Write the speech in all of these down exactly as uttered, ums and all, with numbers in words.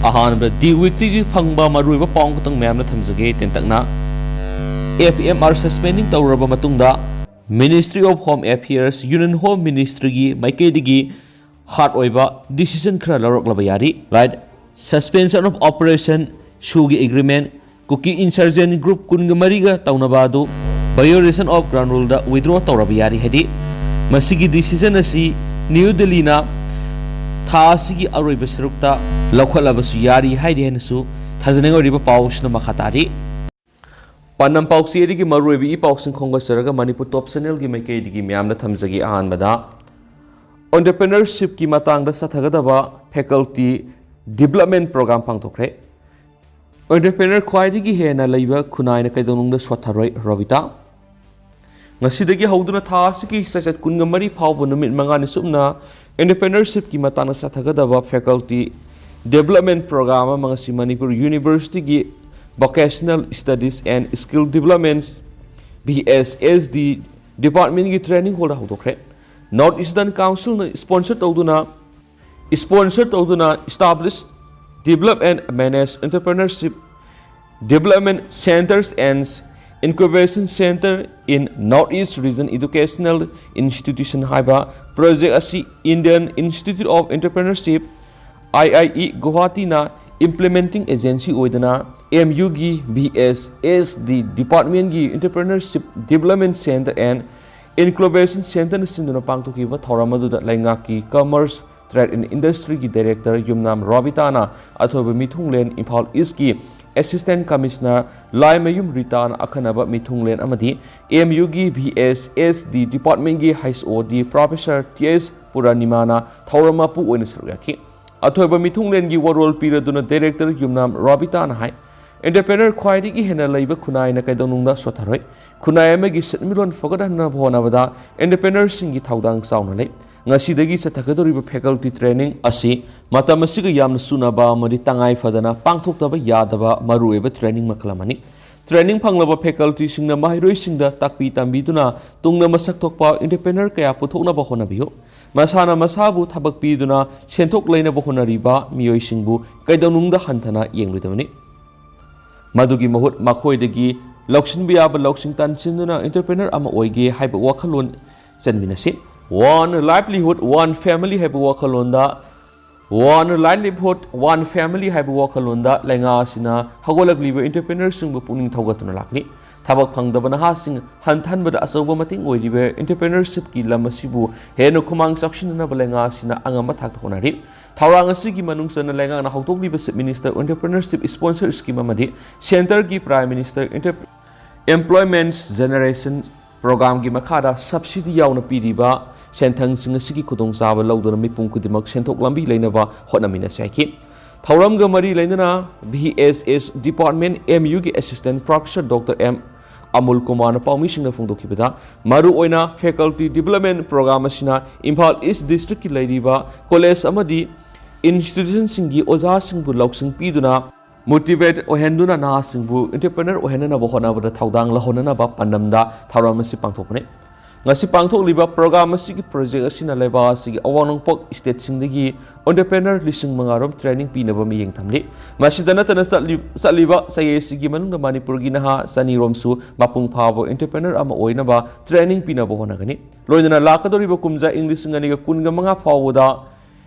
ꯑꯍꯥꯟꯕꯗ ꯗꯤ ꯋꯤꯛꯇꯒꯤ ꯐꯪꯕ ꯃꯔꯨꯑꯣꯏꯕ ꯄꯥꯎ ꯈꯛꯇꯪ ꯃꯌꯥꯝꯅ ꯊꯝꯖꯒꯦ ꯇꯦꯟꯇꯛꯅ꯫ F M R suspending ꯇꯧꯔꯕ ꯃꯇꯨꯡꯗ Ministry of Home Affairs, Union Home Ministryꯒꯤ ꯃꯥꯏꯀꯩꯗꯒꯤ hard ꯑꯣꯏꯕ decision ꯈꯔ ꯂꯧꯔꯛꯂꯕ ꯌꯥꯔꯤ꯫ Right, suspension of operation, ꯁꯨꯒꯤ agreement, Kuki insurgent group ꯀꯨꯟꯒ ꯃꯔꯤꯒ ꯇꯧꯅꯕ ꯑꯗꯨ violation of ground ruleꯗ withdraw ꯇꯧꯔꯕ ꯌꯥꯔꯤ ꯍꯥꯏꯔꯤ꯫ ꯃꯁꯤꯒꯤ decision ꯑꯁꯤ ꯅ꯭ꯌꯨ ꯗꯤꯜꯂꯤꯅ ꯊꯥ ꯑꯁꯤꯒꯤ ꯑꯔꯣꯏꯕ ꯁꯔꯨꯛꯇ ꯂꯧꯈꯠꯂꯕꯁꯨ ꯌꯥꯔꯤ ꯍꯥꯏꯔꯤ ꯍꯥꯏꯅꯁꯨ ꯊꯥꯖꯅꯤꯡꯉꯥꯏ ꯑꯣꯏꯔꯤꯕ ꯄꯥꯎꯁꯤꯅ ꯃꯈꯥ ꯇꯥꯔꯤ꯫ ꯄꯥꯟꯗꯝ ꯄꯥꯎꯆꯦꯗꯒꯤ ꯃꯔꯨꯑꯣꯏꯕ ꯏ ꯄꯥꯎꯁꯤꯡ ꯈꯣꯝꯒꯠꯆꯔꯒ ꯃꯅꯤꯄꯨꯔ ꯇꯣꯞ ꯆꯦꯅꯦꯜꯒꯤ ꯃꯥꯏꯀꯩꯗꯒꯤ ꯃꯌꯥꯝꯗ ꯊꯝꯖꯒꯦ꯫ ꯑꯍꯥꯟꯕꯗ, entrepreneurshipꯀꯤ ꯃꯇꯥꯡꯗ ꯆꯠꯊꯒꯗꯕ faculty development program ꯄꯥꯡꯊꯣꯛꯈ꯭ꯔꯦ꯫ Entrepreneur ꯈ꯭ꯋꯥꯏꯗꯒꯤ ꯍꯦꯟꯅ ꯂꯩꯕ ꯈꯨꯟꯅꯥꯏꯅ ꯀꯩꯗꯧꯅꯨꯡꯗ ꯁꯣꯠꯊꯔꯣꯏ, ꯔꯣꯕꯤꯇꯥ꯫ ꯉꯁꯤꯗꯒꯤ ꯍꯧꯗꯨꯅ ꯊꯥ ꯑꯁꯤꯒꯤ ꯆꯩꯆꯠ ꯀꯨꯟꯒ ꯃꯔꯤ ꯐꯥꯎꯕ ꯅꯨꯃꯤꯠ ꯃꯉꯥꯅꯤ ꯆꯨꯞꯅ entrepreneurshipꯀꯤ ꯃꯇꯥꯡꯗ ꯆꯠꯊꯒꯗꯕ faculty development program ꯑꯃ ꯉꯁꯤ Manipur Universityꯒꯤ Vocational Studies and Skill Developments, V S S D departmentꯀꯤ training hallꯗ ꯍꯧꯗꯣꯛꯈ꯭ꯔꯦ꯫ North Eastern Councilꯅ sponsor ꯇꯧꯗꯨꯅ sponsor ꯇꯧꯗꯨꯅ establish, develop and manage entrepreneurship development centers and incubation center in North East Region Educational Institution ꯍꯥꯏꯕ project ꯑꯁꯤ Indian Institute of Entrepreneurship, I I E, ꯒꯨꯋꯥꯍꯥꯇꯤꯅ implementing agency ꯑꯣꯏꯗꯨꯅ M Uꯒꯤ V S S D departmentꯀꯤ Entrepreneurship Development Center and Incubation Centerꯅ ꯁꯤꯟꯗꯨꯅ ꯄꯥꯡꯊꯣꯛꯈꯤꯕ ꯊꯧꯔꯝ ꯑꯗꯨꯗ ꯂꯩꯉꯥꯛꯀꯤ Commerce, Trade and Industryꯒꯤ Director ꯌꯨꯝꯅꯥꯝ ꯔꯣꯕꯤꯇꯥꯅ ꯑꯊꯣꯏꯕ ꯃꯤꯊꯨꯡꯂꯦꯟ, Imphal Eastꯀꯤ Assistant Commissioner Laimayum ꯔꯤꯇꯥꯅ ꯑꯈꯟꯅꯕ ꯃꯤꯊꯨꯡꯂꯦꯟ ꯑꯃꯗꯤ M Uꯒꯤ V S S D departmentꯀꯤ H O D Professor T S ꯄꯨꯔꯅꯤꯃꯥꯅ ꯊꯧꯔꯝ ꯃꯄꯨ ꯑꯣꯏꯅ ꯁꯔꯨꯛ ꯌꯥꯈꯤ꯫ ꯑꯊꯣꯏꯕ ꯃꯤꯊꯨꯡꯂꯦꯟꯒꯤ ꯋꯥꯔꯣꯜ ꯄꯤꯔꯗꯨꯅ Director ꯌꯨꯝꯅꯥꯝ ꯔꯣꯕꯤꯇꯥꯅ ꯍꯥꯏ, entrepreneur ꯈ꯭ꯋꯥꯏꯗꯒꯤ ꯍꯦꯟꯅ ꯂꯩꯕ ꯈꯨꯟꯅꯥꯏꯅ ꯀꯩꯗꯧꯅꯨꯡꯗ ꯁꯣꯠꯊꯔꯣꯏ꯫ ꯈꯨꯟꯅꯥꯏ ꯑꯃꯒꯤ ꯁꯦꯟꯃꯤꯠꯂꯣꯟ ꯐꯒꯠꯍꯟꯅꯕ ꯍꯣꯠꯅꯕꯗ entrepreneurꯁꯤꯡꯒꯤ ꯊꯧꯗꯥꯡ ꯆꯥꯎꯅ ꯂꯩ꯫ ꯉꯁꯤꯗꯒꯤ ꯆꯠꯊꯒꯗꯧꯔꯤꯕ faculty training ꯑꯁꯤ ꯃꯇꯝ ꯑꯁꯤꯒ ꯌꯥꯝꯅ ꯆꯨꯅꯕ ꯑꯃꯗꯤ ꯇꯉꯥꯏ ꯐꯗꯅ ꯄꯥꯡꯊꯣꯛꯇꯕ ꯌꯥꯗꯕ ꯃꯔꯨꯑꯣꯏꯕ training ꯃꯈꯜ ꯑꯃꯅꯤ꯫ Training ꯐꯪꯂꯕ facultyꯁꯤꯡꯅ ꯃꯍꯩꯔꯣꯏꯁꯤꯡꯗ ꯇꯥꯛꯄꯤ ꯇꯝꯕꯤꯗꯨꯅ ꯇꯨꯡꯗ ꯃꯁꯛ ꯊꯣꯛꯄ entrepreneur ꯀꯌꯥ ꯄꯨꯊꯣꯛꯅꯕ ꯍꯣꯠꯅꯕꯤꯌꯨ꯫ ꯃꯁꯥꯅ ꯃꯁꯥꯕꯨ ꯊꯕꯛ ꯄꯤꯗꯨꯅ ꯁꯦꯟꯊꯣꯛ ꯂꯩꯅꯕ ꯍꯣꯠꯅꯔꯤꯕ ꯃꯤꯑꯣꯏꯁꯤꯡꯕꯨ ꯀꯩꯗꯧꯅꯨꯡꯗ ꯍꯟꯊꯅ ꯌꯦꯡꯂꯣꯏꯗꯕꯅꯤ꯫ ꯃꯗꯨꯒꯤ ꯃꯍꯨꯠ ꯃꯈꯣꯏꯗꯒꯤ ꯂꯧꯁꯤꯟꯕ ꯌꯥꯕ ꯂꯧꯁꯤꯡ ꯇꯥꯟꯁꯤꯟꯗꯨꯅ entrepreneur ꯑꯃ ꯑꯣꯏꯒꯦ ꯍꯥꯏꯕ ꯋꯥꯈꯜꯂꯣꯟ ꯆꯟꯃꯤꯟꯅꯁꯤ꯫ One livelihood, one family ꯍꯥꯏꯕ ꯋꯥꯈꯜꯂꯣꯟꯗ One livelihood, one family ꯍꯥꯏꯕ ꯋꯥꯈꯜꯂꯣꯟꯗ ꯂꯩꯉꯥꯛ ꯑꯁꯤꯅ ꯍꯧꯒꯠꯂꯛꯂꯤꯕ entrepreneurꯁꯤꯡꯕꯨ ꯄꯨꯛꯅꯤꯡ ꯊꯧꯒꯠꯇꯨꯅ ꯂꯥꯛꯂꯤ꯫ ꯊꯕꯛ ꯐꯪꯗꯕ ꯅꯍꯥꯁꯤꯡ ꯍꯟꯊꯍꯟꯕꯗ ꯑꯆꯧꯕ ꯃꯇꯦꯡ ꯑꯣꯏꯔꯤꯕ entrepreneurshipꯀꯤ ꯂꯝ ꯑꯁꯤꯕꯨ ꯍꯦꯟꯅ ꯈꯨꯃꯥꯡ ꯆꯥꯎꯁꯤꯟꯅꯅꯕ ꯂꯩꯉꯥꯛ ꯑꯁꯤꯅ ꯑꯉꯝꯕ ꯊꯥꯛꯇ ꯍꯣꯠꯅꯔꯤ꯫ ꯊꯧꯔꯥꯡ ꯑꯁꯤꯒꯤ ꯃꯅꯨꯡ ꯆꯟꯅ ꯂꯩꯉꯥꯛꯅ ꯍꯧꯗꯣꯛꯂꯤꯕ Chief Minister Entrepreneurship Sponsor Scheme ꯑꯃꯗꯤ Centreꯒꯤ Prime Minister Entrep-, Employment Generation Programmeꯒꯤ ꯃꯈꯥꯗ subsidy ꯌꯥꯎꯅ ꯄꯤꯔꯤꯕ ꯁꯦꯟꯊꯪꯁꯤꯡ ꯑꯁꯤꯒꯤ ꯈꯨꯗꯣꯡꯆꯥꯕ ꯂꯧꯗꯨꯅ ꯃꯤꯄꯨꯝ ꯈꯨꯗꯤꯡꯃꯛ ꯁꯦꯟꯊꯣꯛ ꯂꯝꯕꯤ ꯂꯩꯅꯕ ꯍꯣꯠꯅꯃꯤꯟꯅꯁꯤ ꯍꯥꯏꯈꯤ꯫ ꯊꯧꯔꯝꯒ ꯃꯔꯤ ꯂꯩꯅꯅ V S S Department M Uꯒꯤ Assistant Professor Doctor M ꯑꯃꯨꯜ ꯀꯨꯃꯥꯔꯅ ꯄꯥꯎꯃꯤꯁꯤꯡꯗ ꯐꯣꯡꯗꯣꯛꯈꯤꯕꯗ, ꯃꯔꯨꯑꯣꯏꯅ Faculty Development Programme ꯑꯁꯤꯅ ꯏꯝꯐꯥꯜ East Districtꯀꯤ ꯂꯩꯔꯤꯕ college ꯑꯃꯗꯤ institutionꯁꯤꯡꯒꯤ ꯑꯣꯖꯥꯁꯤꯡꯕꯨ ꯂꯧꯁꯤꯡ ꯄꯤꯗꯨꯅ motivate ꯑꯣꯏꯍꯟꯗꯨꯅ ꯅꯍꯥꯁꯤꯡꯕꯨ entrepreneur ꯑꯣꯏꯍꯟꯅꯅꯕ ꯍꯣꯠꯅꯕꯗ ꯊꯧꯗꯥꯡ ꯂꯧꯍꯟꯅꯅꯕ ꯄꯥꯟꯗꯝꯗ ꯊꯧꯔꯝ ꯑꯁꯤ ꯄꯥꯡꯊꯣꯛꯄꯅꯤ꯫ ꯉꯁꯤ ꯄꯥꯡꯊꯣꯛꯂꯤꯕ programme ꯑꯁꯤꯒꯤ project ꯑꯁꯤꯅ ꯂꯩꯕꯥꯛ ꯑꯁꯤꯒꯤ ꯑꯋꯥꯡ ꯅꯣꯡꯄꯣꯛ stateꯁꯤꯡꯗꯒꯤ entrepreneur ꯂꯤꯁꯤꯡ ꯃꯉꯥ ꯔꯣꯝ training ꯄꯤꯅꯕ ꯃꯤꯠꯌꯦꯡ ꯊꯝꯂꯤ꯫ ꯃꯁꯤꯗ ꯅꯠꯇꯅ ꯆꯠꯂꯤ-, ꯆꯠꯂꯤꯕ ꯆꯍꯤ ꯑꯁꯤꯒꯤ ꯃꯅꯨꯡꯗ ꯃꯅꯤꯄꯨꯔꯒꯤ ꯅꯍꯥ ꯆꯅꯤ ꯔꯣꯝꯁꯨ ꯃꯄꯨꯡ ꯐꯥꯕ entrepreneur ꯑꯃ ꯑꯣꯏꯅꯕ training ꯄꯤꯅꯕ ꯍꯣꯠꯅꯒꯅꯤ꯫ ꯂꯣꯏꯅꯅ ꯂꯥꯛꯀꯗꯧꯔꯤꯕ ꯀꯨꯝꯖꯥ ꯏꯪ ꯂꯤꯁꯤꯡ ꯑꯅꯤꯒ ꯀꯨꯟꯒ ꯃꯉꯥ ꯐꯥꯎꯕꯗ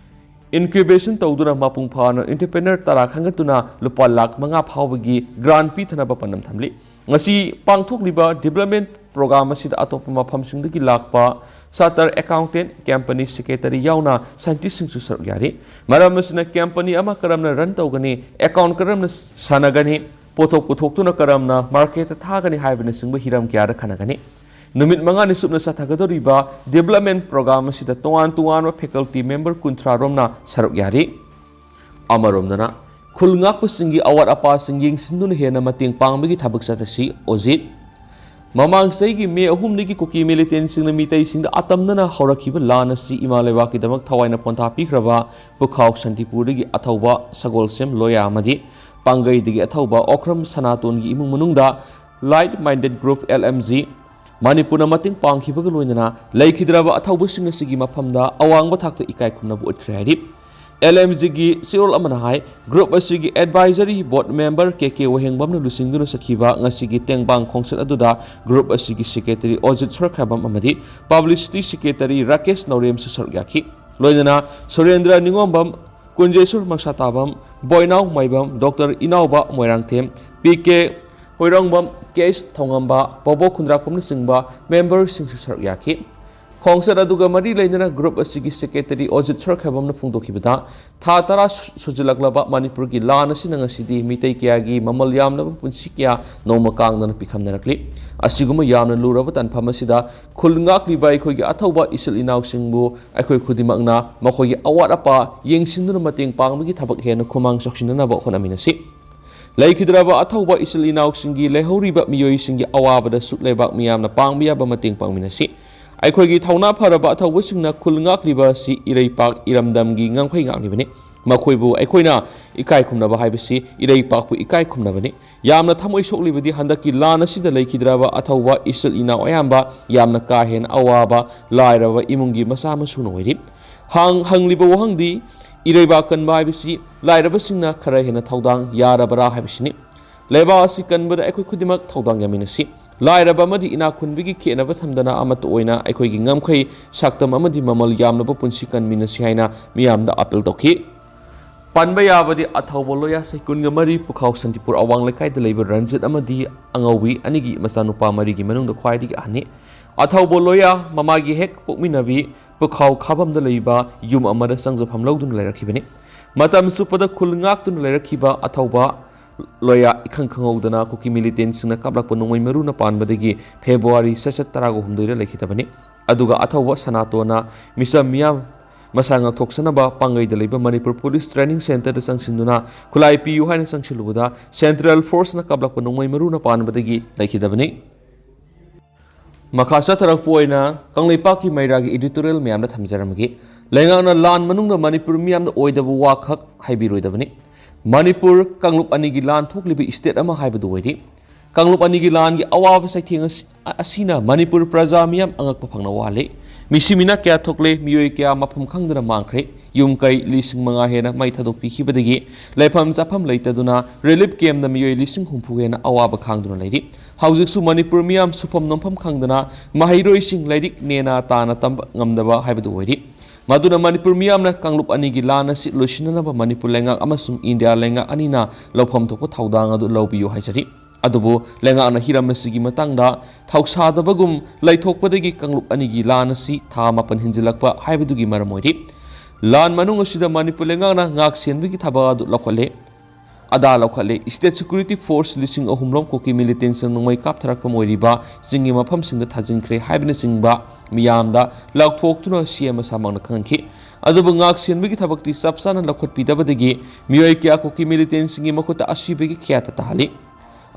incubation ꯇꯧꯗꯨꯅ ꯃꯄꯨꯡ ꯐꯥꯅ entrepreneur ꯇꯔꯥ ꯈꯟꯒꯠꯇꯨꯅ ꯂꯨꯄꯥ ꯂꯥꯈ ꯃꯉꯥ ꯐꯥꯎꯕꯒꯤ grant ꯄꯤꯊꯅꯕ ꯄꯥꯟꯗꯝ ꯊꯝꯂꯤ꯫ ꯉꯁꯤ ꯄꯥꯡꯊꯣꯛꯂꯤꯕ development programme ꯑꯁꯤꯗ ꯑꯇꯣꯞꯄ ꯃꯐꯝꯁꯤꯡꯗꯒꯤ ꯂꯥꯛꯄ chartered accountant, company secretary ꯌꯥꯎꯅ scientistꯁꯤꯡꯁꯨ ꯁꯔꯨꯛ ꯌꯥꯔꯤ꯫ ꯃꯔꯝ ꯑꯁꯤꯅ company ꯑꯃ ꯀꯔꯝꯅ run ꯇꯧꯒꯅꯤ, account ꯀꯔꯝꯅ ꯁꯥꯟꯅꯒꯅꯤ, ꯄꯣꯠꯊꯣꯛ ꯄꯨꯊꯣꯛꯇꯨꯅ ꯀꯔꯝꯅ marketꯇ ꯊꯥꯒꯅꯤ ꯍꯥꯏꯕꯅꯆꯤꯡꯕ ꯍꯤꯔꯝ ꯀꯌꯥꯗ ꯈꯟꯅꯒꯅꯤ꯫ ꯅꯨꯃꯤꯠ ꯃꯉꯥꯅꯤ ꯆꯨꯞꯅ ꯆꯠꯊꯒꯗꯧꯔꯤꯕ development programme ꯑꯁꯤꯗ ꯇꯣꯉꯥꯟ ꯇꯣꯉꯥꯟꯕ faculty member ꯀꯨꯟꯊ꯭ꯔꯥ ꯔꯣꯝꯅ ꯁꯔꯨꯛ ꯌꯥꯔꯤ꯫ ꯑꯃꯔꯣꯝꯗꯅ, ꯈꯨꯜ ꯉꯥꯛꯄꯁꯤꯡꯒꯤ ꯑꯋꯥꯠ ꯑꯄꯥꯁꯤꯡ ꯌꯦꯡꯁꯤꯟꯗꯨꯅ ꯍꯦꯟꯅ ꯃꯇꯦꯡ ꯄꯥꯡꯕꯒꯤ ꯊꯕꯛ ꯆꯠꯊꯁꯤ ꯑꯣꯖꯤꯠ꯫ ꯃꯃꯥꯡ ꯆꯍꯤꯒꯤ ꯃꯦ ꯑꯍꯨꯝꯗꯒꯤ ꯀꯨꯀꯤ militantꯁꯤꯡꯅ ꯃꯤꯇꯩꯁꯤꯡꯗ ꯑꯇꯝꯅꯅ ꯍꯧꯔꯛꯈꯤꯕ ꯂꯥꯟ ꯑꯁꯤ ꯏꯃꯥ ꯂꯩꯕꯥꯛꯀꯤꯗꯃꯛ ꯊꯋꯥꯏꯅ ꯄꯣꯟꯊꯥ ꯄꯤꯈ꯭ꯔꯕ ꯄꯨꯈꯥꯎ ꯁꯥꯟꯇꯤꯄꯨꯔꯗꯒꯤ ꯑꯊꯧꯕ ꯁꯒꯣꯜꯁꯦꯝ ꯂꯣꯌꯥ ꯑꯃꯗꯤ ꯄꯥꯡꯒꯩꯗꯒꯤ ꯑꯊꯧꯕ ꯑꯣꯀ꯭ꯔꯝ ꯁꯅꯥꯇꯣꯟꯒꯤ ꯏꯃꯨꯡ ꯃꯅꯨꯡꯗ Like Minded Group L M G ꯃꯅꯤꯄꯨꯔꯅ ꯃꯇꯦꯡ ꯄꯥꯡꯈꯤꯕꯒ ꯂꯣꯏꯅꯅ ꯂꯩꯈꯤꯗ꯭ꯔꯕ ꯑꯊꯧꯕꯁꯤꯡ ꯑꯁꯤꯒꯤ ꯃꯐꯝꯗ ꯑꯋꯥꯡꯕ ꯊꯥꯛꯇ ꯏꯀꯥꯏ ꯈꯨꯝꯅꯕ ꯎꯠꯈ꯭ꯔꯦ ꯍꯥꯏꯔꯤ꯫ ꯑꯦꯜ ꯑꯦꯝ ꯖꯤꯒꯤ ꯆꯦꯔꯣꯜ ꯑꯃꯅ ꯍꯥꯏ, ꯒ꯭ꯔꯨꯞ ꯑꯁꯤꯒꯤ ꯑꯦꯗꯚꯥꯏꯖꯔꯤ ꯕꯣꯔꯗ ꯃꯦꯝꯕꯔ ꯀꯦ ꯀꯦ ꯋꯥꯍꯦꯡꯕꯝꯅ ꯂꯨꯆꯤꯡꯗꯨꯅ ꯆꯠꯈꯤꯕ ꯉꯁꯤꯒꯤ ꯇꯦꯡꯕꯥꯡ ꯈꯣꯡꯆꯠ ꯑꯗꯨꯗ ꯒ꯭ꯔꯨꯞ ꯑꯁꯤꯒꯤ ꯁꯦꯀ꯭ꯔꯦꯇꯔꯤ ꯑꯣꯖꯤꯠ ꯁꯣꯔꯈꯥꯏꯕꯝ ꯑꯃꯗꯤ ꯄꯕ꯭ꯂꯤꯁꯤꯇꯤ ꯁꯦꯀ꯭ꯔꯦꯇꯔꯤ ꯔꯥꯀꯦꯁ ꯅꯧꯔꯦꯝꯁꯨ ꯁꯔꯨꯛ ꯌꯥꯈꯤ꯫ ꯂꯣꯏꯅꯅ ꯁꯨꯔꯦꯟꯗ꯭ꯔ ꯅꯤꯉꯣꯝꯕꯝ, ꯀꯨꯟꯖꯦꯁꯨꯔ ꯃꯁꯥꯇꯥꯕꯝ, ꯕꯣꯏꯅꯥꯎ ꯃꯥꯏꯕꯝ, ꯗꯣꯛꯇꯔ ꯏꯅꯥꯎꯕ ꯃꯣꯏꯔꯥꯡꯊꯦꯝ, ꯄꯤ ꯀꯦ ꯍꯣꯏꯔꯣꯡꯕꯝ, ꯀꯦ ꯑꯦꯁ ꯊꯧꯉꯝꯕ, ꯕꯣꯕꯣ ꯈꯨꯟꯗ꯭ꯔꯥꯛꯄꯝꯅꯆꯤꯡꯕ ꯃꯦꯝꯕꯔꯁꯤꯡꯁꯨ ꯁꯔꯨꯛ ꯌꯥꯈꯤ꯫ ꯈꯣꯡꯆꯠ ꯑꯗꯨꯒ ꯃꯔꯤ ꯂꯩꯅꯅ ꯒ꯭ꯔꯨꯞ ꯑꯁꯤꯒꯤ ꯁꯦꯀ꯭ꯔꯦꯇꯔꯤ ꯑꯣꯖꯤꯠ ꯁꯣꯔꯈꯥꯏꯕꯝꯅ ꯐꯣꯡꯗꯣꯛꯈꯤꯕꯗ, ꯊꯥ ꯇꯔꯥ ꯁꯨ-, ꯁꯨꯖꯤꯜꯂꯛꯂꯕ ꯃꯅꯤꯄꯨꯔꯒꯤ ꯂꯥꯟ ꯑꯁꯤꯅ ꯉꯁꯤꯗꯤ ꯃꯤꯇꯩ ꯀꯌꯥꯒꯤ ꯃꯃꯜ ꯌꯥꯝꯂꯕ ꯄꯨꯟꯁꯤ ꯀꯌꯥ ꯅꯣꯡꯃ ꯀꯥꯡꯗꯅ ꯄꯤꯈꯝꯅꯔꯛꯂꯤ꯫ ꯑꯁꯤꯒꯨꯝꯕ ꯌꯥꯝꯅ ꯂꯨꯔꯕ ꯇꯥꯟꯐꯝ ꯑꯁꯤꯗ ꯈꯨꯜ ꯉꯥꯛꯂꯤꯕ ꯑꯩꯈꯣꯏꯒꯤ ꯑꯊꯧꯕ ꯏꯆꯤꯜ ꯏꯅꯥꯎꯁꯤꯡꯕꯨ ꯑꯩꯈꯣꯏ ꯈꯨꯗꯤꯡꯃꯛꯅ ꯃꯈꯣꯏꯒꯤ ꯑꯋꯥꯠ ꯑꯄꯥ ꯌꯦꯡꯁꯤꯟꯗꯨꯅ ꯃꯇꯦꯡ ꯄꯥꯡꯕꯒꯤ ꯊꯕꯛ ꯍꯦꯟꯅ ꯈꯨꯃꯥꯡ ꯆꯥꯎꯁꯤꯟꯅꯅꯕ ꯍꯣꯠꯅꯃꯤꯟꯅꯁꯤ꯫ ꯂꯩꯈꯤꯗ꯭ꯔꯕ ꯑꯊꯧꯕ ꯏꯆꯤꯜ ꯏꯅꯥꯎꯁꯤꯡꯒꯤ ꯂꯩꯍꯧꯔꯤꯕ ꯃꯤꯑꯣꯏꯁꯤꯡꯒꯤ ꯑꯋꯥꯕꯗꯁꯨ ꯂꯩꯕꯥꯛ ꯃꯤꯌꯥꯝꯅ ꯄꯥꯡꯕ ꯌꯥꯕ ꯃꯇꯦꯡ ꯄꯥꯡꯃꯤꯟꯅꯁꯤ꯫ ꯑꯩꯈꯣꯏꯒꯤ ꯊꯧꯅꯥ ꯐꯔꯕ ꯑꯊꯧꯕꯁꯤꯡꯅ ꯈꯨꯜ ꯉꯥꯛꯂꯤꯕ ꯑꯁꯤ ꯏꯔꯩꯄꯥꯛ ꯏꯔꯝꯗꯝꯒꯤ ꯉꯝꯈꯩ ꯉꯥꯛꯂꯤꯕꯅꯤ꯫ ꯃꯈꯣꯏꯕꯨ ꯑꯩꯈꯣꯏꯅ ꯏꯀꯥꯏ ꯈꯨꯝꯅꯕ ꯍꯥꯏꯕꯁꯤ ꯏꯔꯩꯄꯥꯛꯄꯨ ꯏꯀꯥꯏ ꯈꯨꯝꯅꯕꯅꯤ꯫ ꯌꯥꯝꯅ ꯊꯃꯣꯏ ꯁꯣꯛꯂꯤꯕꯗꯤ ꯍꯟꯗꯛꯀꯤ ꯂꯥꯟ ꯑꯁꯤꯗ ꯂꯩꯈꯤꯗ꯭ꯔꯕ ꯑꯊꯧꯕ ꯏꯆꯤꯜ ꯏꯅꯥꯎ ꯑꯌꯥꯝꯕ ꯌꯥꯝꯅ ꯀꯥ ꯍꯦꯟꯅ ꯑꯋꯥꯕ ꯂꯥꯏꯔꯕ ꯏꯃꯨꯡꯒꯤ ꯃꯆꯥ ꯃꯁꯨꯅ ꯑꯣꯏꯔꯤ꯫ ꯍꯥꯡ-, ꯍꯪꯂꯤꯕ ꯋꯥꯍꯪꯗꯤ, ꯏꯔꯩꯕꯥꯛ ꯀꯟꯕ ꯍꯥꯏꯕꯁꯤ ꯂꯥꯏꯔꯕꯁꯤꯡꯅ ꯈꯔ ꯍꯦꯟꯅ ꯊꯧꯗꯥꯡ ꯌꯥꯔꯕ꯭ꯔꯥ ꯍꯥꯏꯕꯁꯤꯅꯤ꯫ ꯂꯩꯕꯥꯛ ꯑꯁꯤ ꯀꯟꯕꯗ ꯑꯩꯈꯣꯏ ꯈꯨꯗꯤꯡꯃꯛ ꯊꯧꯗꯥꯡ ꯌꯥꯃꯤꯟꯅꯁꯤ꯫ ꯂꯥꯏꯔꯕ ꯑꯃꯗꯤ ꯏꯅꯥꯛ ꯈꯨꯟꯕꯒꯤ ꯈꯦꯠꯅꯕ ꯊꯝꯗꯅ ꯑꯃꯠꯇ ꯑꯣꯏꯅ ꯑꯩꯈꯣꯏꯒꯤ ꯉꯝꯈꯩ, ꯁꯛꯇꯝ ꯑꯃꯗꯤ ꯃꯃꯜ ꯌꯥꯝꯂꯕ ꯄꯨꯟꯁꯤ ꯀꯟꯃꯤꯟꯅꯁꯤ ꯍꯥꯏꯅ ꯃꯤꯌꯥꯝꯗ ꯑꯥꯄꯤꯜ ꯇꯧꯈꯤ꯫ ꯄꯟꯕ ꯌꯥꯕꯗꯤ ꯑꯊꯧꯕ ꯂꯣꯌꯥ ꯆꯍꯤ ꯀꯨꯟꯒ ꯃꯔꯤ ꯄꯨꯈꯥꯎ ꯁꯥꯟꯇꯤꯄꯨꯔ ꯑꯋꯥꯡ ꯂꯩꯀꯥꯏꯗ ꯂꯩꯕ ꯔꯟꯖꯤꯠ ꯑꯃꯗꯤ ꯑꯉꯧꯕꯤ ꯑꯅꯤꯒꯤ ꯃꯆꯥꯅꯨꯄꯥ ꯃꯔꯤꯒꯤ ꯃꯅꯨꯡꯗ ꯈ꯭ꯋꯥꯏꯗꯒꯤ ꯑꯍꯟꯅꯤ꯫ ꯑꯊꯧꯕ ꯂꯣꯌꯥ ꯃꯃꯥꯒꯤ ꯍꯦꯛ ꯄꯣꯛꯃꯤꯟꯅꯕꯤ ꯄꯨꯈꯥꯎ ꯈꯥꯕꯝꯗ ꯂꯩꯕ ꯌꯨꯝ ꯑꯃꯗ ꯆꯪꯖꯐꯝ ꯂꯧꯗꯨꯅ ꯂꯩꯔꯛꯈꯤꯕꯅꯤ꯫ ꯃꯇꯝ ꯆꯨꯞꯄꯗ ꯈꯨꯜ ꯉꯥꯛꯇꯨꯅ ꯂꯩꯔꯛꯈꯤꯕ ꯑꯊꯧꯕ ꯂꯣꯌꯥ ꯏꯈꯪ ꯈꯪꯍꯧꯗꯅ ꯀꯨꯀꯤ ꯃꯤꯂꯤꯇꯦꯟꯁꯤꯡꯅ ꯀꯥꯞꯂꯛꯄ ꯅꯣꯡꯃꯩ ꯃꯔꯨꯅ ꯄꯥꯟꯕꯗꯒꯤ ꯐꯦꯕ꯭ꯔꯨꯋꯥꯔꯤ ꯆꯩꯆꯠ ꯇꯔꯥꯒ ꯍꯨꯝꯗꯣꯏꯗ ꯂꯩꯈꯤꯗꯕꯅꯤ꯫ ꯑꯗꯨꯒ ꯑꯊꯧꯕ ꯁꯅꯥꯇꯣꯟꯅ ꯃꯤꯆꯝ ꯃꯤꯌꯥꯝ ꯃꯁꯥ ꯉꯥꯛꯊꯣꯛꯆꯅꯕ ꯄꯥꯡꯒꯩꯗ ꯂꯩꯕ ꯃꯅꯤꯄꯨꯔ ꯄꯨꯂꯤꯁ ꯇ꯭ꯔꯦꯅꯤꯡ ꯁꯦꯟꯇꯔꯗ ꯆꯪꯁꯤꯟꯗꯨꯅ ꯈꯨꯠꯂꯥꯏ ꯄꯤꯌꯨ ꯍꯥꯏꯅ ꯆꯪꯁꯤꯜꯂꯨꯕꯗ ꯁꯦꯟꯇ꯭ꯔꯦꯜ ꯐꯣꯔꯁꯅ ꯀꯥꯞꯂꯛꯄ ꯅꯣꯡꯃꯩ ꯃꯔꯨꯅ ꯄꯥꯟꯕꯗꯒꯤ ꯂꯩꯈꯤꯗꯕꯅꯤ꯫ ꯃꯈꯥ ꯆꯠꯊꯔꯛꯄ ꯑꯣꯏꯅ ꯀꯪꯂꯩꯄꯥꯛꯀꯤ ꯃꯩꯔꯥꯒꯤ editorial ꯃꯌꯥꯝꯗ ꯊꯝꯖꯔꯝꯃꯒꯦ꯫ ꯂꯩꯉꯥꯛꯅ ꯂꯥꯟ ꯃꯅꯨꯡꯗ ꯃꯅꯤꯄꯨꯔ ꯃꯤꯌꯥꯝꯗ ꯑꯣꯏꯗꯕ ꯋꯥꯈꯛ ꯍꯥꯏꯕꯤꯔꯣꯏꯗꯕꯅꯤ꯫ ꯃꯅꯤꯄꯨꯔ ꯀꯥꯡꯂꯨꯞ ꯑꯅꯤꯒꯤ ꯂꯥꯟ ꯊꯣꯛꯂꯤꯕ state ꯑꯃ ꯍꯥꯏꯕꯗꯨ ꯑꯣꯏꯔꯤ꯫ ꯀꯥꯡꯂꯨꯞ ꯑꯅꯤꯒꯤ ꯂꯥꯟꯒꯤ ꯑꯋꯥꯕ ꯆꯩꯊꯦꯡ ꯑꯁꯤ ꯑꯁꯤꯅ ꯃꯅꯤꯄꯨꯔ ꯄ꯭ꯔꯖꯥ ꯃꯤꯌꯥꯝ ꯑꯉꯛꯄ ꯐꯪꯅ ꯋꯥꯍꯜꯂꯤ꯫ ꯃꯤꯁꯤꯃꯤꯅ ꯀꯌꯥ ꯊꯣꯛꯂꯦ, ꯃꯤꯑꯣꯏ ꯀꯌꯥ ꯃꯐꯝ ꯈꯪꯗꯅ ꯃꯥꯡꯈ꯭ꯔꯦ꯫ ꯌꯨꯝ ꯀꯩ ꯂꯤꯁꯤꯡ ꯃꯉꯥ ꯍꯦꯟꯅ ꯃꯩ ꯊꯥꯗꯣꯛꯄꯤꯈꯤꯕꯗꯒꯤ ꯂꯩꯐꯝ ꯆꯥꯐꯝ ꯂꯩꯇꯗꯨꯅ ꯔꯤꯂꯤꯐ ꯀꯦꯝꯞꯇ ꯃꯤꯑꯣꯏ ꯂꯤꯁꯤꯡ ꯍꯨꯝꯐꯨ ꯍꯦꯟꯅ ꯑꯋꯥꯕ ꯈꯥꯡꯗꯨꯅ ꯂꯩꯔꯤ꯫ ꯍꯧꯖꯤꯛꯁꯨ ꯃꯅꯤꯄꯨꯔ ꯃꯤꯌꯥꯝ ꯁꯨꯐꯝ ꯅꯣꯝꯐꯝ ꯈꯪꯗꯅ ꯃꯍꯩꯔꯣꯏꯁꯤꯡ ꯂꯥꯏꯔꯤꯛ ꯅꯦꯅꯥ ꯇꯥꯅ ꯇꯝꯕ ꯉꯝꯗꯕ ꯍꯥꯏꯕꯗꯨ ꯑꯣꯏꯔꯤ꯫ ꯃꯗꯨꯅ ꯃꯅꯤꯄꯨꯔ ꯃꯤꯌꯥꯝꯅ ꯀꯥꯡꯂꯨꯞ ꯑꯅꯤꯒꯤ ꯂꯥꯟ ꯑꯁꯤ ꯂꯣꯏꯁꯤꯟꯅꯅꯕ ꯃꯅꯤꯄꯨꯔ ꯂꯩꯉꯥꯛ ꯑꯃꯁꯨꯡ ꯏꯟꯗꯤꯌꯥ ꯂꯩꯉꯥꯛ ꯑꯅꯤꯅ ꯂꯧꯐꯝ ꯊꯣꯛꯄ ꯊꯧꯗꯥꯡ ꯑꯗꯨ ꯂꯧꯕꯤꯌꯨ ꯍꯥꯏꯖꯔꯤ꯫ ꯑꯗꯨꯕꯨ ꯂꯩꯉꯥꯛꯅ ꯍꯤꯔꯝ ꯑꯁꯤꯒꯤ ꯃꯇꯥꯡꯗ ꯊꯧꯁꯥꯗꯕꯒꯨꯝ ꯂꯩꯊꯣꯛꯄꯗꯒꯤ ꯀꯥꯡꯂꯨꯞ ꯑꯅꯤꯒꯤ ꯂꯥꯟ ꯑꯁꯤ ꯊꯥ ꯃꯥꯄꯟ ꯍꯦꯟꯖꯤꯜꯂꯛꯄ ꯍꯥꯏꯕꯗꯨꯒꯤ ꯃꯔꯝ ꯑꯣꯏꯔꯤ꯫ ꯂꯥꯟ ꯃꯅꯨꯡ ꯑꯁꯤꯗ ꯃꯅꯤꯄꯨꯔ ꯂꯩꯉꯥꯛꯅ ꯉꯥꯛ ꯁꯦꯟꯕꯒꯤ ꯊꯕꯛ ꯑꯗꯨ ꯂꯧꯈꯠꯂꯦ꯫ ꯑꯗꯥ ꯂꯧꯈꯠꯂꯦ꯫ ꯁ꯭ꯇꯦꯠ ꯁꯦꯀ꯭ꯌꯨꯔꯤꯇꯤ ꯐꯣꯔꯁ ꯂꯤꯁꯤꯡ ꯑꯍꯨꯝ ꯂꯣꯝ ꯀꯨꯀꯤ ꯃꯤꯂꯤꯇꯦꯟꯁꯤꯡ ꯅꯣꯡꯃꯩ ꯀꯥꯞꯊꯔꯛꯄ ꯑꯣꯏꯔꯤꯕ ꯆꯤꯡꯒꯤ ꯃꯐꯝꯁꯤꯡꯗ ꯊꯥꯖꯤꯟꯈ꯭ꯔꯦ ꯍꯥꯏꯕꯅꯆꯤꯡꯕ ꯃꯤꯌꯥꯝꯗ ꯂꯥꯎꯊꯣꯛꯇꯨꯅ ꯁꯤ ꯑꯦꯝ ꯑꯁꯥꯃꯛꯅ ꯈꯪꯍꯟꯈꯤ꯫ ꯑꯗꯨꯕꯨ ꯉꯥꯛ ꯁꯦꯟꯕꯒꯤ ꯊꯕꯛꯇꯤ ꯆꯞ ꯆꯥꯅ ꯂꯧꯈꯠꯄꯤꯗꯕꯗꯒꯤ ꯃꯤꯑꯣꯏ ꯀꯌꯥ ꯀꯨꯀꯤ ꯃꯤꯂꯤꯇꯦꯟꯁꯤꯡꯒꯤ ꯃꯈꯨꯠꯇ ꯑꯁꯤꯕꯒꯤ ꯀꯌꯥꯇ ꯇꯥꯍꯜꯂꯤ꯫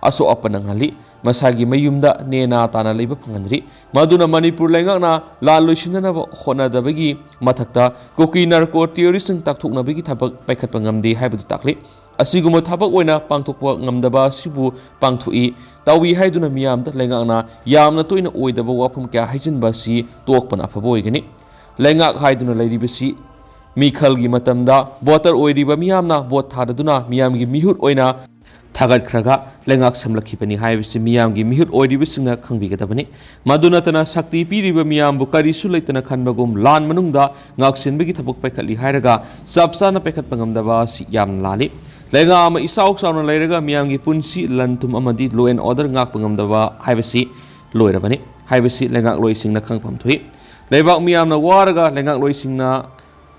ꯑꯁꯣꯛ ꯑꯄꯟ ꯅꯪꯍꯜꯂꯤ꯫ ꯃꯁꯥꯒꯤ ꯃꯌꯨꯝꯗ ꯅꯦꯅꯥ ꯇꯥꯅ ꯂꯩꯕ ꯐꯪꯍꯟꯗ꯭ꯔꯤ꯫ ꯃꯗꯨꯅ ꯃꯅꯤꯄꯨꯔ ꯂꯩꯉꯥꯛꯅ ꯂꯥꯟ ꯂꯣꯏꯁꯤꯟꯅꯅꯕ ꯍꯣꯠꯅꯗꯕꯒꯤ ꯃꯊꯛꯇ ꯀꯨꯀꯤ ꯅꯥꯔꯀꯣ ꯇꯦꯔꯣꯔꯤꯁꯁꯤꯡ ꯇꯥꯛꯊꯣꯛꯅꯕꯒꯤ ꯊꯕꯛ ꯄꯥꯏꯈꯠꯄ ꯉꯝꯗꯦ ꯍꯥꯏꯕꯗꯨ ꯇꯥꯛꯂꯤ꯫ ꯑꯁꯤꯒꯨꯝꯕ ꯊꯕꯛ ꯑꯣꯏꯅ ꯄꯥꯡꯊꯣꯛꯄ ꯉꯝꯗꯕ ꯑꯁꯤꯕꯨ ꯄꯥꯡꯊꯣꯛꯏ, ꯇꯧꯏ ꯍꯥꯏꯗꯨꯅ ꯃꯤꯌꯥꯝꯗ ꯂꯩꯉꯥꯛꯅ ꯌꯥꯝꯅ ꯇꯣꯏꯅ ꯑꯣꯏꯗꯕ ꯋꯥꯐꯝ ꯀꯌꯥ ꯍꯥꯏꯖꯤꯟꯕ ꯑꯁꯤ ꯇꯣꯛꯄꯅ ꯑꯐꯕ ꯑꯣꯏꯒꯅꯤ꯫ ꯂꯩꯉꯥꯛ ꯍꯥꯏꯗꯨꯅ ꯂꯩꯔꯤꯕꯁꯤ ꯃꯤꯈꯜꯒꯤ ꯃꯇꯝꯗ ꯚꯣꯇꯔ ꯑꯣꯏꯔꯤꯕ ꯃꯤꯌꯥꯝꯅ ꯚꯣꯠ ꯊꯥꯗꯗꯨꯅ ꯃꯤꯌꯥꯝꯒꯤ ꯃꯤꯍꯨꯠ ꯑꯣꯏꯅ ꯊꯥꯒꯠꯈ꯭ꯔꯒ ꯂꯩꯉꯥꯛ ꯁꯦꯝꯂꯛꯈꯤꯕꯅꯤ ꯍꯥꯏꯕꯁꯤ ꯃꯤꯌꯥꯝꯒꯤ ꯃꯤꯍꯨꯠ ꯑꯣꯏꯔꯤꯕꯁꯤꯡꯅ ꯈꯪꯕꯤꯒꯗꯕꯅꯤ꯫ ꯃꯗꯨ ꯅꯠꯇꯅ ꯁꯛꯇꯤ ꯄꯤꯔꯤꯕ ꯃꯤꯌꯥꯝꯕꯨ ꯀꯔꯤꯁꯨ ꯂꯩꯇꯅ ꯈꯟꯕꯒꯨꯝ ꯂꯥꯟ ꯃꯅꯨꯡꯗ ꯉꯥꯛꯁꯦꯟꯕꯒꯤ ꯊꯕꯛ ꯄꯥꯏꯈꯠꯂꯤ ꯍꯥꯏꯔꯒ ꯆꯞ ꯆꯥꯅ ꯄꯥꯏꯈꯠꯄ ꯉꯝꯗꯕ ꯑꯁꯤ ꯌꯥꯝꯅ ꯂꯥꯜꯂꯤ꯫ ꯂꯩꯉꯥꯛ ꯑꯃ ꯏꯆꯥꯎ ꯆꯥꯎꯅ ꯂꯩꯔꯒ ꯃꯤꯌꯥꯝꯒꯤ ꯄꯨꯟꯁꯤ, ꯂꯟ ꯊꯨꯝ ꯑꯃꯗꯤ law and order ꯉꯥꯛꯄ ꯉꯝꯗꯕ ꯍꯥꯏꯕꯁꯤ ꯂꯣꯏꯔꯕꯅꯤ ꯍꯥꯏꯕꯁꯤ ꯂꯩꯉꯥꯛꯂꯣꯏꯁꯤꯡꯅ ꯈꯪꯐꯝ ꯊꯣꯛꯏ꯫ ꯂꯩꯕꯥꯛ ꯃꯤꯌꯥꯝꯅ ꯋꯥꯔꯒ ꯂꯩꯉꯥꯛꯂꯣꯏꯁꯤꯡꯅ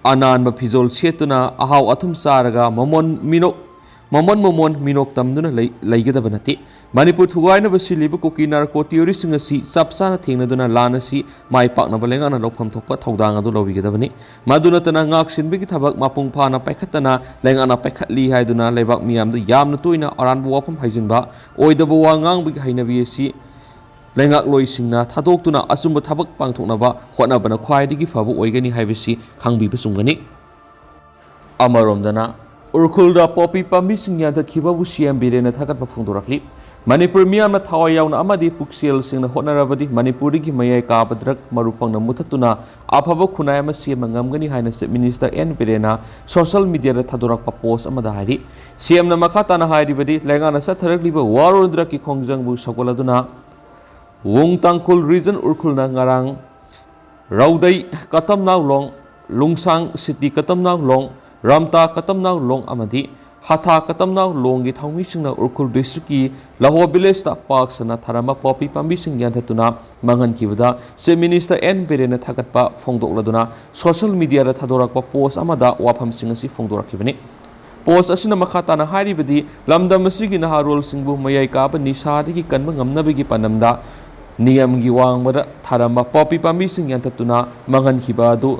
ꯑꯅꯥꯟꯕ ꯐꯤꯖꯣꯜ ꯁꯦꯠꯇꯨꯅ ꯑꯍꯥꯎ ꯑꯊꯨꯝ ꯆꯥꯔꯒ ꯃꯃꯣꯟ ꯃꯤꯅꯣꯛ, ꯃꯃꯣꯟ ꯃꯃꯣꯟ ꯃꯤꯅꯣꯛ ꯇꯝꯗꯨꯅ ꯂꯩ-, ꯂꯩꯒꯗꯕ ꯅꯠꯇꯦ꯫ ꯃꯅꯤꯄꯨꯔ ꯊꯨꯒꯥꯏꯅꯕ ꯁꯤꯜꯂꯤꯕ ꯀꯨꯀꯤ ꯅꯥꯔꯀꯣ ꯇꯦꯔꯣꯔꯤꯁꯁꯤꯡ ꯑꯁꯤ ꯆꯞ ꯆꯥꯅ ꯊꯦꯡꯅꯗꯨꯅ ꯂꯥꯟ ꯑꯁꯤ ꯃꯥꯏ ꯄꯥꯛꯅꯕ ꯂꯩꯉꯥꯛꯅ ꯂꯧꯐꯝ ꯊꯣꯛꯄ ꯊꯧꯗꯥꯡ ꯑꯗꯨ ꯂꯧꯕꯤꯒꯗꯕꯅꯤ꯫ ꯃꯗꯨ ꯅꯠꯇꯅ ꯉꯥꯛ ꯁꯦꯟꯕꯒꯤ ꯊꯕꯛ ꯃꯄꯨꯡ ꯐꯥꯅ ꯄꯥꯏꯈꯠꯇꯅ ꯂꯩꯉꯥꯛꯅ ꯄꯥꯏꯈꯠꯂꯤ ꯍꯥꯏꯗꯨꯅ ꯂꯩꯕꯥꯛ ꯃꯤꯌꯥꯝꯗ ꯌꯥꯝꯅ ꯇꯣꯏꯅ ꯑꯔꯥꯟꯕ ꯋꯥꯐꯝ ꯍꯥꯏꯖꯤꯟꯕ, ꯑꯣꯏꯗꯕ ꯋꯥ ꯉꯥꯡꯕꯒꯤ ꯍꯩꯅꯕꯤ ꯑꯁꯤ ꯂꯩꯉꯥꯛꯂꯣꯏꯁꯤꯡꯅ ꯊꯥꯗꯣꯛꯇꯨꯅ ꯑꯆꯨꯝꯕ ꯊꯕꯛ ꯄꯥꯡꯊꯣꯛꯅꯕ ꯍꯣꯠꯅꯕꯅ ꯈ꯭ꯋꯥꯏꯗꯒꯤ ꯐꯕ ꯑꯣꯏꯒꯅꯤ ꯍꯥꯏꯕꯁꯤ ꯈꯪꯕꯤꯕ ꯆꯨꯝꯒꯅꯤ꯫ ꯑꯃꯔꯣꯝꯗꯅ ꯎꯔꯈꯨꯜꯗ ꯄꯣꯄꯤ ꯄꯥꯝꯕꯤꯁꯤꯡ ꯌꯥꯟꯊꯠꯈꯤꯕꯕꯨ ꯁꯤ ꯑꯦꯝ ꯕꯤꯔꯦꯟꯅ ꯊꯥꯒꯠꯄ ꯐꯣꯡꯗꯣꯔꯛꯂꯤ꯫ ꯃꯅꯤꯄꯨꯔ ꯃꯤꯌꯥꯝꯅ ꯊꯋꯥꯏ ꯌꯥꯎꯅ ꯑꯃꯗꯤ ꯄꯨꯛꯆꯦꯜ ꯁꯦꯡꯅ ꯍꯣꯠꯅꯔꯕꯗꯤ ꯃꯅꯤꯄꯨꯔꯗꯒꯤ ꯃꯌꯥꯏ ꯀꯥꯕ ꯗ꯭ꯔꯒ ꯃꯔꯨ ꯐꯪꯅ ꯃꯨꯊꯠꯇꯨꯅ ꯑꯐꯕ ꯈꯨꯟꯅꯥꯏ ꯑꯃ ꯁꯦꯝꯕ ꯉꯝꯒꯅꯤ ꯍꯥꯏꯅ ꯆꯤꯐ ꯃꯤꯅꯤꯁꯇꯔ ꯑꯦꯟ ꯕꯤꯔꯦꯟꯅ ꯁꯣꯁꯤꯌꯦꯜ ꯃꯤꯗꯤꯌꯥꯗ ꯊꯥꯗꯣꯔꯛꯄ ꯄꯣꯁ ꯑꯃꯗ ꯍꯥꯏꯔꯤ꯫ ꯁꯤ ꯑꯦꯝꯅ ꯃꯈꯥ ꯇꯥꯅ ꯍꯥꯏꯔꯤꯕꯗꯤ, ꯂꯩꯉꯥꯛꯅ ꯆꯠꯊꯔꯛꯂꯤꯕ ꯋꯥꯔ ꯑꯣꯟ ꯗ꯭ꯔꯒꯀꯤ ꯈꯣꯡꯖꯪꯕꯨ ꯁꯧꯒꯠꯂꯗꯨꯅ ꯋꯨꯡ ꯇꯥꯡꯈꯨꯜ ꯔꯤꯖꯟ ꯎꯔꯈꯨꯜꯅ ꯉꯔꯥꯡ ꯔꯧꯗꯩ ꯀꯇꯝꯅꯥꯎ ꯂꯣꯡ, ꯂꯨꯡꯁꯥꯡ ꯁꯤꯇꯤ ꯀꯇꯝꯅꯥꯎ ꯂꯣꯡ, ꯔꯝꯇꯥ ꯀꯇꯝꯅꯥꯎ ꯂꯣꯡ ꯑꯃꯗꯤ ꯍꯊꯥ ꯀꯇꯝꯅꯥꯎ ꯂꯣꯡꯒꯤ ꯊꯧꯃꯤꯁꯤꯡꯅ ꯎꯔꯈꯨꯜ ꯗꯤꯁꯇ꯭ꯔꯤꯛꯀꯤ ꯂꯍꯣ ꯚꯤꯂꯦꯖꯇ ꯄꯥꯛ ꯁꯟꯅ ꯊꯥꯔꯝꯕ ꯄꯣꯄꯤ ꯄꯥꯝꯕꯤꯁꯤꯡ ꯌꯥꯟꯊꯠꯇꯨꯅ ꯃꯥꯡꯍꯟꯈꯤꯕꯗ ꯆꯤꯐ ꯃꯤꯅꯤꯁꯇꯔ ꯑꯦꯟ ꯕꯤꯔꯦꯟꯅ ꯊꯥꯒꯠꯄ ꯐꯣꯡꯗꯣꯛꯂꯗꯨꯅ ꯁꯣꯁꯤꯌꯦꯜ ꯃꯤꯗꯤꯌꯥꯗ ꯊꯥꯗꯣꯔꯛꯄ ꯄꯣꯁ ꯑꯃꯗ ꯋꯥꯐꯝꯁꯤꯡ ꯑꯁꯤ ꯐꯣꯡꯗꯣꯔꯛꯈꯤꯕꯅꯤ꯫ ꯄꯣꯁ ꯑꯁꯤꯅ ꯃꯈꯥ ꯇꯥꯅ ꯍꯥꯏꯔꯤꯕꯗꯤ, ꯂꯝꯗꯝ ꯑꯁꯤꯒꯤ ꯅꯍꯥꯔꯣꯜꯁꯤꯡꯕꯨ ꯃꯌꯥꯏ ꯀꯥꯕ ꯅꯤꯁꯥꯗꯒꯤ ꯀꯟꯕ ꯉꯝꯅꯕꯒꯤ ꯄꯥꯟꯗꯝꯗ ꯅꯤꯌꯝꯒꯤ ꯋꯥꯡꯃꯗ ꯊꯥꯔꯝꯕ ꯄꯣꯄꯤ ꯄꯥꯝꯕꯤꯁꯤꯡ ꯌꯥꯟꯊꯠꯇꯨꯅ ꯃꯥꯡꯍꯟꯈꯤꯕ ꯑꯗꯨ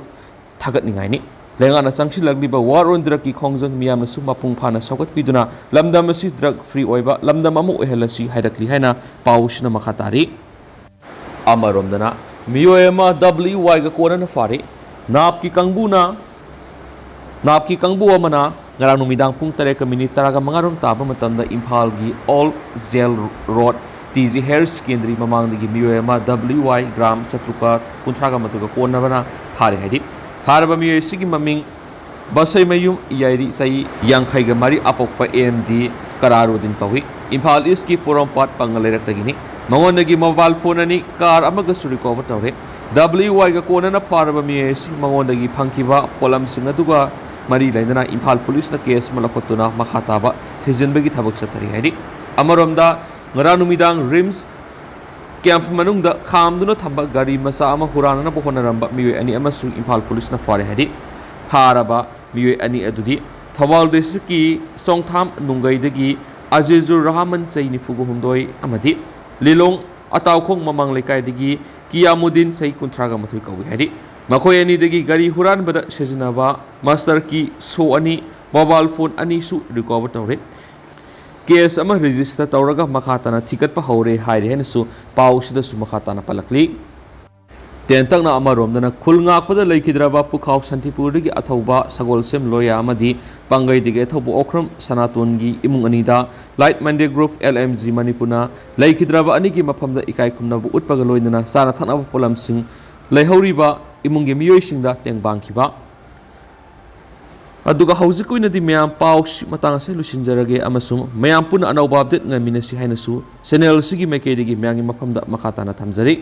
ꯊꯥꯒꯠꯅꯤꯡꯉꯥꯏꯅꯤ꯫ ꯂꯩꯉꯥꯛꯅ ꯆꯪꯁꯤꯜꯂꯛꯂꯤꯕ ꯋꯥꯔ ꯑꯣꯟ ꯗ꯭ꯔꯒꯀꯤ ꯈꯣꯡꯖꯪ ꯃꯤꯌꯥꯝꯅꯁꯨ ꯃꯄꯨꯡ ꯐꯥꯅ ꯁꯧꯒꯠꯄꯤꯗꯨꯅ ꯂꯝꯗꯝ ꯑꯁꯤ ꯗ꯭ꯔꯒ ꯐ꯭ꯔꯤ ꯑꯣꯏꯕ ꯂꯝꯗꯝ ꯑꯃ ꯑꯣꯏꯍꯜꯂꯁꯤ ꯍꯥꯏꯔꯛꯂꯤ ꯍꯥꯏꯅ ꯄꯥꯎꯁꯤꯅ ꯃꯈꯥ ꯇꯥꯔꯤ꯫ ꯑꯃꯔꯣꯝꯗꯅ ꯃꯤꯑꯣꯏ ꯑꯃ ꯗꯕ꯭ꯂꯤꯌꯨ ꯋꯥꯏꯒ ꯀꯣꯟꯅꯅ ꯐꯥꯔꯤ꯫ ꯅꯥꯞꯀꯤ ꯀꯥꯡꯕꯨꯅ, ꯅꯥꯞꯀꯤ ꯀꯥꯡꯕꯨ ꯑꯃꯅ ꯉꯔꯥꯡ ꯅꯨꯃꯤꯗꯥꯡ ꯄꯨꯡ ꯇꯔꯦꯠꯀ ꯃꯤꯅꯤꯠ ꯇꯔꯥꯒ ꯃꯉꯥꯔꯣꯝ ꯇꯥꯕ ꯃꯇꯝꯗ ꯏꯝꯐꯥꯜꯒꯤ old jail road T G higher secondary ꯃꯃꯥꯡꯗꯒꯤ ꯃꯤꯑꯣꯏ ꯑꯃ ꯗꯕ꯭ꯂꯤꯌꯨ ꯋꯥꯏ ꯒ꯭ꯔꯥꯝ ꯆꯥꯇ꯭ꯔꯨꯛꯀ ꯀꯨꯟꯊ꯭ꯔꯥꯒ ꯃꯥꯊꯣꯏꯒ ꯀꯣꯟꯅꯕꯅ ꯐꯥꯔꯦ ꯍꯥꯏꯔꯤ꯫ ꯐꯥꯔꯕ ꯃꯤꯑꯣꯏ ꯑꯁꯤꯒꯤ ꯃꯃꯤꯡ ꯕꯁꯩꯃꯌꯨꯝ ꯌꯥꯏꯔꯤ, ꯆꯍꯤ ꯌꯥꯡꯈꯩꯒ ꯃꯔꯤ, ꯑꯄꯣꯛꯄ ꯑꯦꯝ ꯗꯤ ꯀꯔꯥꯔꯨꯗꯤꯟ ꯀꯧꯏ꯫ ꯏꯝꯐꯥꯜ ꯏꯁꯀꯤ ꯄꯣꯔꯣꯝꯄꯥꯠ ꯄꯪꯒ ꯂꯩꯔꯛꯇꯒꯤꯅꯤ꯫ ꯃꯉꯣꯟꯗꯒꯤ ꯃꯣꯕꯥꯏꯜ ꯐꯣꯟ ꯑꯅꯤ, ꯀꯥꯔ ꯑꯃꯒꯁꯨ ꯔꯤꯀꯣꯚꯔ ꯇꯧꯔꯦ꯫ ꯗꯕ꯭ꯂꯤꯌꯨ ꯋꯥꯏꯒ ꯀꯣꯟꯅꯅ ꯐꯥꯔꯕ ꯃꯤꯑꯣꯏ ꯑꯁꯤ ꯃꯉꯣꯟꯗꯒꯤ ꯐꯪꯈꯤꯕ ꯄꯣꯠꯂꯝꯁꯤꯡ ꯑꯗꯨꯒ ꯃꯔꯤ ꯂꯩꯅꯅ ꯏꯝꯐꯥꯜ ꯄꯨꯂꯤꯁꯅ ꯀꯦꯁ ꯑꯃ ꯂꯧꯈꯠꯇꯨꯅ ꯃꯈꯥ ꯇꯥꯕ ꯊꯤꯖꯤꯟꯕꯒꯤ ꯊꯕꯛ ꯆꯠꯊꯔꯤ ꯍꯥꯏꯔꯤ꯫ ꯑꯃꯔꯣꯝꯗ, ꯉꯔꯥꯡ ꯅꯨꯃꯤꯗꯥꯡ ꯔꯤꯝꯁ ꯀꯦꯝꯞ ꯃꯅꯨꯡꯗ ꯈꯥꯝꯗꯨꯅ ꯊꯝꯕ ꯒꯥꯔꯤ ꯃꯆꯥ ꯑꯃ ꯍꯨꯔꯥꯟꯅꯅꯕ ꯍꯣꯠꯅꯔꯝꯕ ꯃꯤꯑꯣꯏ ꯑꯅꯤ ꯑꯃꯁꯨ ꯏꯝꯐꯥꯜ ꯄꯨꯂꯤꯁꯅ ꯐꯥꯔꯦ ꯍꯥꯏꯔꯤ꯫ ꯐꯥꯔꯕ ꯃꯤꯑꯣꯏ ꯑꯅꯤ ꯑꯗꯨꯗꯤ ꯊꯧꯕꯥꯜ ꯗꯤꯁꯇ꯭ꯔꯤꯛꯀꯤ ꯆꯣꯡꯊꯥꯝ ꯅꯨꯡꯒꯩꯗꯒꯤ ꯑꯖꯤꯖꯨꯔ ꯔꯍꯃꯟ, ꯆꯍꯤ ꯅꯤꯐꯨꯒ ꯍꯨꯝꯗꯣꯏ, ꯑꯃꯗꯤ ꯂꯤꯂꯣꯡ ꯑꯇꯥꯎꯈꯣꯡ ꯃꯃꯥꯡ ꯂꯩꯀꯥꯏꯗꯒꯤ ꯀꯤꯌꯥꯃꯨꯗꯤꯟ, ꯆꯍꯤ ꯀꯨꯟꯊ꯭ꯔꯥꯒ ꯃꯥꯊꯣꯏ ꯀꯧꯏ ꯍꯥꯏꯔꯤ꯫ ꯃꯈꯣꯏ ꯑꯅꯤꯗꯒꯤ ꯒꯥꯔꯤ ꯍꯨꯔꯥꯟꯕꯗ ꯁꯤꯖꯤꯟꯅꯕ ꯃꯥꯁꯇꯔ ꯀꯤ ꯁꯣ ꯑꯅꯤ, ꯃꯣꯕꯥꯏꯜ ꯐꯣꯟ ꯑꯅꯤꯁꯨ ꯔꯤꯀꯣꯚꯔ ꯇꯧꯔꯦ꯫ ꯀꯦꯁ ꯑꯃ ꯔꯦꯖꯤꯁꯇꯔ ꯇꯧꯔꯒ ꯃꯈꯥ ꯇꯥꯅ ꯊꯤꯒꯠꯄ ꯍꯧꯔꯦ ꯍꯥꯏꯔꯤ ꯍꯥꯏꯅꯁꯨ ꯄꯥꯎꯁꯤꯗꯁꯨ ꯃꯈꯥ ꯇꯥꯅ ꯄꯜꯂꯛꯂꯤ꯫ ꯇꯦꯟꯇꯛꯅ ꯑꯃꯔꯣꯝꯗꯅ ꯈꯨꯜ ꯉꯥꯛꯄꯗ ꯂꯩꯈꯤꯗ꯭ꯔꯕ ꯄꯨꯈꯥꯎ ꯁꯥꯟꯇꯤꯄꯨꯔꯗꯒꯤ ꯑꯊꯧꯕ ꯁꯒꯣꯜꯁꯦꯝ ꯂꯣꯌꯥ ꯑꯃꯗꯤ ꯄꯥꯡꯒꯩꯗꯒꯤ ꯑꯊꯧꯕ ꯑꯣꯀ꯭ꯔꯝ ꯁꯅꯥꯇꯣꯟꯒꯤ ꯏꯃꯨꯡ ꯑꯅꯤꯗ Light Minded Group, L M G ꯃꯅꯤꯄꯨꯔꯅ ꯂꯩꯈꯤꯗ꯭ꯔꯕ ꯑꯅꯤꯒꯤ ꯃꯐꯝꯗ ꯏꯀꯥꯏ ꯈꯨꯝꯅꯕ ꯎꯠꯄꯒ ꯂꯣꯏꯅꯅ ꯆꯥꯅ ꯊꯛꯅꯕ ꯄꯣꯠꯂꯝꯁꯤꯡ ꯂꯩꯍꯧꯔꯤꯕ ꯏꯃꯨꯡꯒꯤ ꯃꯤꯑꯣꯏꯁꯤꯡꯗ ꯇꯦꯡꯕꯥꯡꯈꯤꯕ꯫ ꯑꯗꯨꯒ ꯍꯧꯖꯤꯛꯀꯤ ꯑꯣꯏꯅꯗꯤ ꯃꯌꯥꯝ ꯄꯥꯎꯁꯤ ꯃꯇꯥꯡ ꯑꯁꯤ ꯂꯣꯏꯁꯤꯟꯖꯔꯒꯦ ꯑꯃꯁꯨꯡ ꯃꯌꯥꯝ ꯄꯨꯟꯅ ꯑꯅꯧꯕ update ꯉꯥꯏꯃꯤꯟꯅꯁꯤ ꯍꯥꯏꯅꯁꯨ channel ꯑꯁꯤꯒꯤ ꯃꯥꯏꯀꯩꯗꯒꯤ ꯃꯌꯥꯝꯒꯤ ꯃꯐꯝꯗ ꯃꯈꯥ ꯇꯥꯅ ꯊꯝꯖꯔꯤ꯫